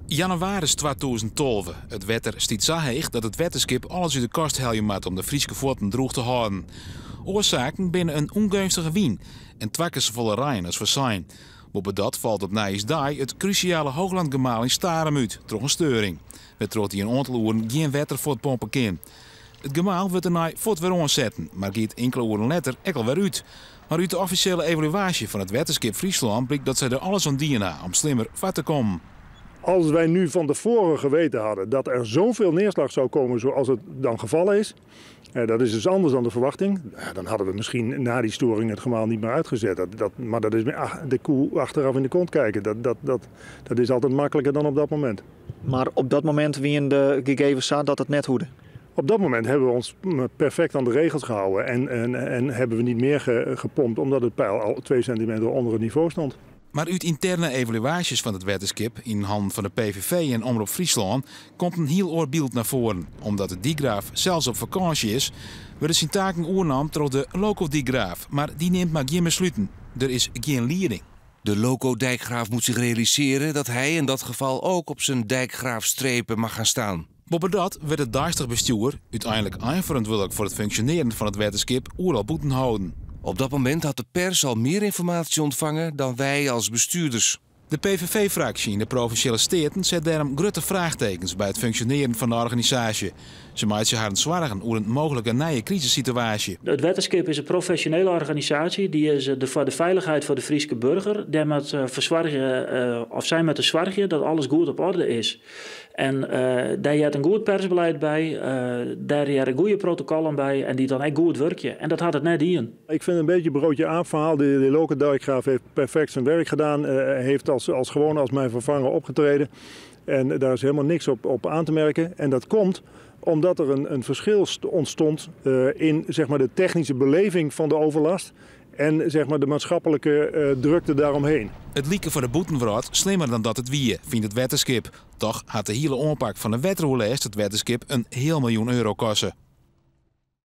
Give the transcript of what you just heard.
Jannewaris 2012. It wetter stiet sa heech dat it wetterskip alles út de kast helje moat om de Fryske fuotten drûch te hâlden. Oarsaken binne in ûngeunstige wyn en twa kear safolle rein as foarsein. Boppedat falt op Nijjiersdei it krúsjale Hooglandgemaal yn Starum út troch in steuring, wêrtroch't dy in oantal oeren gjin wetter fuortpompe kin. It gemaal wurdt dêrnei fuort wer oansetten, mar giet inkele oeren letter ek al wer út. Mar út de offisjele evaluaasje fan it Wetterskip Fryslân blykt dat sy der alles oan dien ha om slimmer foar te kommen. Als wij nu van tevoren geweten hadden dat er zoveel neerslag zou komen zoals het dan gevallen is, dat is dus anders dan de verwachting, dan hadden we misschien na die storing het gemaal niet meer uitgezet. Dat, dat, maar dat is de koe achteraf in de kont kijken. Dat, dat, dat, dat is altijd makkelijker dan op dat moment. Mar op dat momint wiene de gegevens sa dat it net hoegde? Op dat moment hebben we ons perfect aan de regels gehouden en, en, en hebben we niet meer gepompt omdat het peil al 2 centimeter onder het niveau stond. Mar út ynterne evaluaasjes fan it wetterskip yn hannen fan de PVV en Omrop Fryslân komt in hiel oar byld nei foaren. Omdat de dykgraaf sels op fakânsje is, wurde syn taken oernommen troch de loko-dykgraaf. Mar dy nimt mar gjin besluten. Der is gjin lieding. De loco-dijkgraaf moet zich realiseren dat hij in dat geval ook op zijn dijkgraafstrepen mag gaan staan. Boppedat wurdt it deistich bestjoer úteinlik einferantwurdlik foar it funksjonearjen fan it wetterskip oeral bûten hâlden. Op dat moment had de pers al meer informatie ontvangen dan wij als bestuurders. De PVV-fraksje yn de Provinsjale Steaten set dêrom grutte fraachtekens by it funksjonearjen fan de organisaasje. Se meitsje harren soargen oer in mooglike nije krisissituaasje. It Wetterskip is in profesjonele organisaasje. Dy is foar de feilichheid foar de Fryske boarger. Dêr moat fersoargje, of sy moatte soargje dat alles goed op oarder is. En dêr heart in goed persbelied by, dêr hearre goede protokollen by en dy't dan ek goed wurkje. En dat hat it net dien. Ik vind een beetje broodje aap verhaal. De loko-dijkgraaf heeft perfect zijn werk gedaan. Heeft als gewoon als mijn vervanger opgetreden. En daar is helemaal niks op aan te merken. En dat komt omdat er een verschil ontstond in, zeg maar, de technische beleving van de overlast en, zeg maar, de maatschappelijke drukte daaromheen. It like foar de bûtenwrâld slimmer dan dat it wie, fynt it wetterskip. Dochs hat de hiele oanpak fan de wetteroerlêst it wetterskip in heal miljoen euro koste.